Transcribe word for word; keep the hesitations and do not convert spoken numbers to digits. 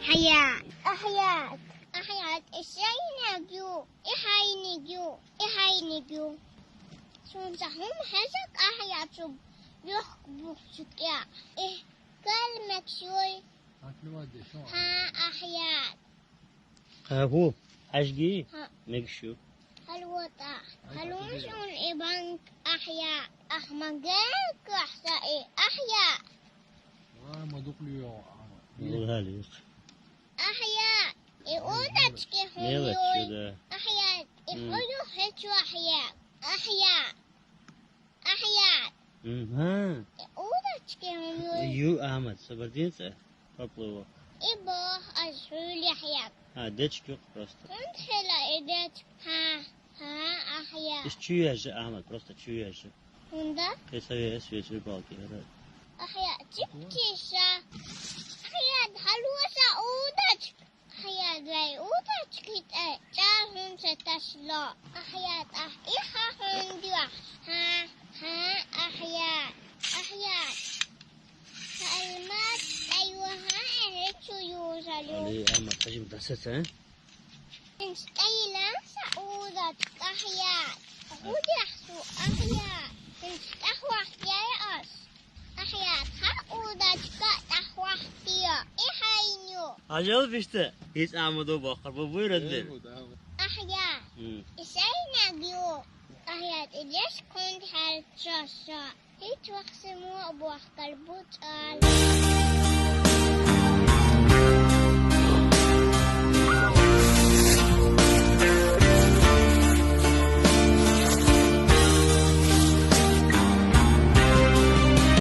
Ахьяд. Ахьяд. Ахьяд, и сайнаг ю, и хьайниг ю, и хьайниг ю. Сунца хӀума хьежа, Ахьяд, шу лохк бухчу кӀя. И калмек шуй. Хьа, Ахьяд. Хьа хӀу, хьажги? Хьа. Мегаш ю. Хьалвота. Хьалвота шун и банк, Ахьяд. Ахмагел кахса и, Ахьяд. Ва, ма дукли ё, ама. Ва, хьалих. Ахьяд. И удочки хьун юй. Ахьяд. И хьуй хечу, Ахьяд. Ахьяд. Ахьяд. Мгм. И удочки хьун юй. Ю, Ахьмад, сабардин цӀа? Поплыва. И бох аз хьули, Ахьяд. А, дечки юкъ просто. Хьун хила и дечк. Хьа, хьа, Ахьяд. Иш чу яжа, Ахьмад, просто чу яжа. Хьунда? Кесаве эс вес рыбалки, ара. Ахьяд, чипкиша. Ахьяд, хьалвоса удочк. Ахьяд, вай удочки тӀе чӀар хӀунча ташло. Ахьяд, ахь, и хьа хӀунди вахь. Хьа, хьа, Ахьяд. Ахьяд. Хьалмат тӀайва хьа, эхе чу южалю. Али, ама, кажим дасаца, а? Хинч тӀайлан са удочка, Ахьяд. Удяхсу, Ахьяд. Хинч тӀахвахьяй ас. Ахьяд, хьа удочка тӀахвахьтия. И хьайню. Ажал бишта. Хис Ахьмадо бахар, бу буй раддер. Ахьяд. М. И сайнаг ю. Ахьяд, и леш кунд хьал чоша. Хич вахсимо бахкал бу чӀал.